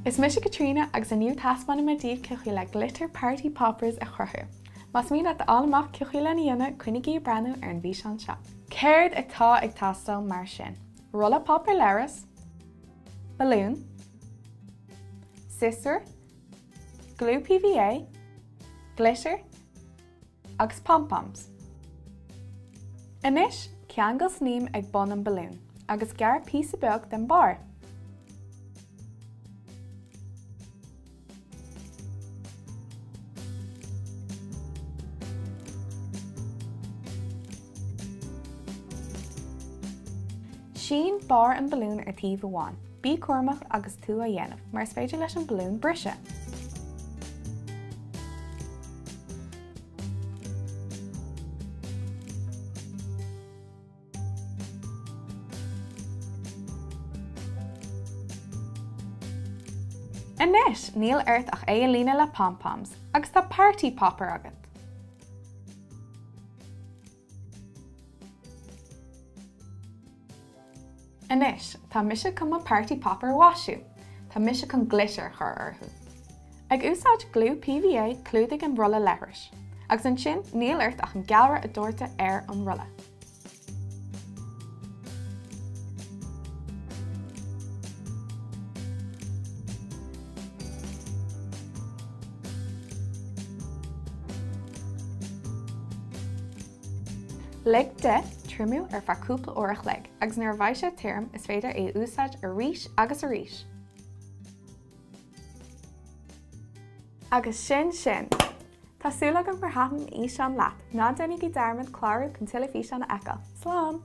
Is mise Caitríona agus inniu taispeánfaidh mé daoibh cén chaoi le glitter party poppers a chruthú. Más mian leat a fháil amach cén chaoi lena dhéanamh, coinnigí ag breathnú ar an bhfíseán seo. Céard atá ag teastáil mar sin? Rolla páipéar leithris, balún, siosúr, gliú PVA, glitter agus pom-poms. Anois, ceangail snaidhm ag bun an balúin agus gearr píosa beag den barr. Sín barr an balúin ar taobh amháin. Bí cúramach agus tú á dhéanamh, mar is féidir leis an balún briseadh. Anois, níl ort ach é a líonadh le pom-poms, agus tá party popper agat! Anois, tá mise chun mo party popper a mhaisiú. Tá mise chun glitter a chur orthu. Ag úsáid gliú PVA, clúdaigh an rolla leithris. Agus ansin, níl ort ach an gealra a dhoirteadh ar an rolla. Lig de triomú ar feadh cúpla uair a chloig agus nuair a bheidh sé tirim is féidir é a úsáid arís agus arís. Agus sin sin! Tá súil agam gur thaitin an fhíseán leat, ná déanaigí dearmad clárú chun tuilleadh físeán a fheiceáil. Slán!